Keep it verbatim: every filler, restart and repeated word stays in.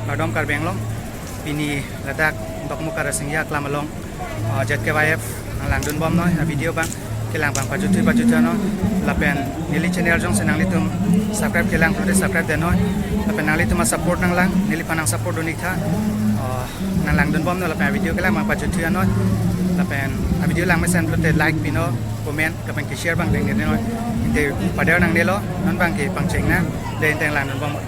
Kardom Karbi Anglong, pini ladak Dokmoka Rasinja Aklam along, uh, Z K Y F nanglangdun bomnoi, a video abang kelang abang pajuthui pajuthui non, lapen neli channel jongsi nanglitum subscribe kelang pulote subscribe dennoi, lapen nanglitum a support nanglang, neliphan nang support dun-ik tha, uh, nanglangdun bomnoi, lapen a video kelang abang pajuthui non, lapen a video langmesen pulote like pinon, comment, lapen ke share abang dengdennoi, ante pader nangnelo, non abang ke pangcheng nang, de ante langdun bomnoi.